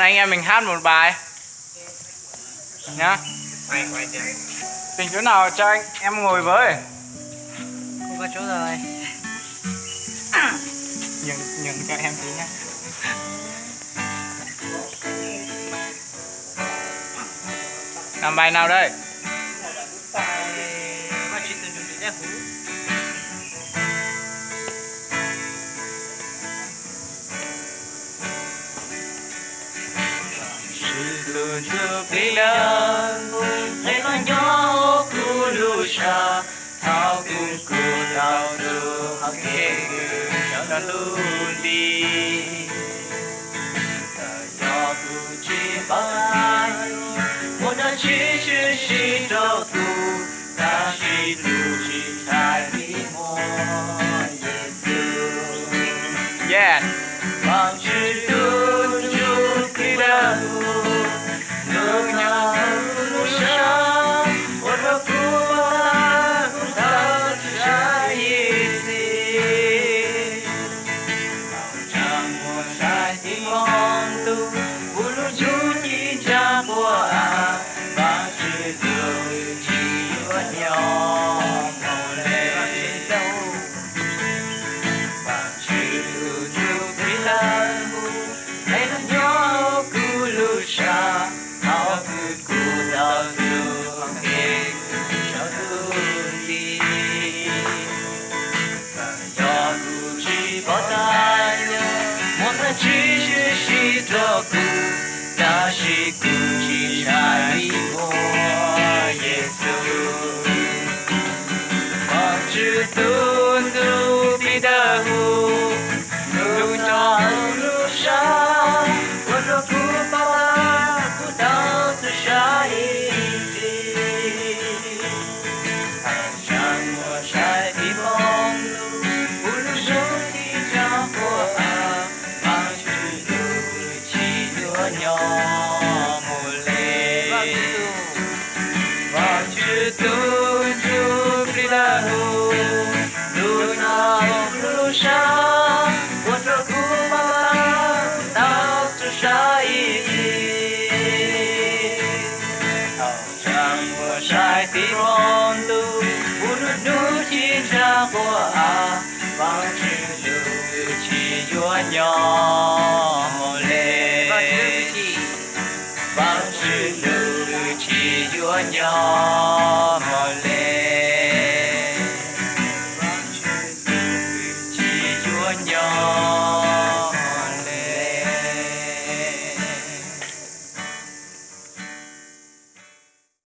Anh em mình hát một bài nhá. Tình chú nào cho anh em ngồi với. Cô có chú rồi. Nhường, nhường cho em tí nhá. Làm bài nào đây? Tus ntsuj plig dawb huv, nqe los nyob kuv lub sab, thaum kuv kub tau txug hauv kev kws tsaus ntuj nti. Txawm yog kuv tsis paub tas muaj dab tsi tshwm sim rau kuv, tab sis kuv tsis ntshai vim muaj Yexus. Vaajtswv tus ntsuj plig dawb huv, ntuj txhawb lub sab, ua rau kuv pom tas kuv tau txug sab ib txhis. Tsaam muaj saib tib moo ntuj, kuv lub ntuj ci ntsa quaj av, Vaajtswv tus tsis yuav nyob mus le. Vaajtswv tus ntsuj plig dawb huv, nqe los nyob kuv lub sab, thaum kws kuv tau txug hauv kev kws tsaus ntuj nti. Txawm yog kuv tsis paub tas muaj dab tsi tshwm sim rau kuv, tab sis kuv tsis ntshai vim muaj Yexus. Vaajtswv tus ntsuj plig dawb huv, ntuj txhawb lub sab, ua rau kuv pom tas kuv tau txug sab ib txhis. Thaum tsaam muaj saib tib moo ntuj, kuv lub ntuj ci ntsa quaj av, Vaajtswv tus tsis yuav nyob mus le. Vaajtswv tus ntsuj plig dawb huv, ntuj txhawb lub sab, ua rau kuv pom tas kuv tau txug sab ib txhis. Thaum tsaam muaj saib tib moo ntuj, kuv lub ntuj ci ntsa quaj av, Vaajtswv tus tsis yuav nyob mus le. Vaajtswv tus tsis yuav nyob mus le. Vaajtswv tus tsis yuav nyob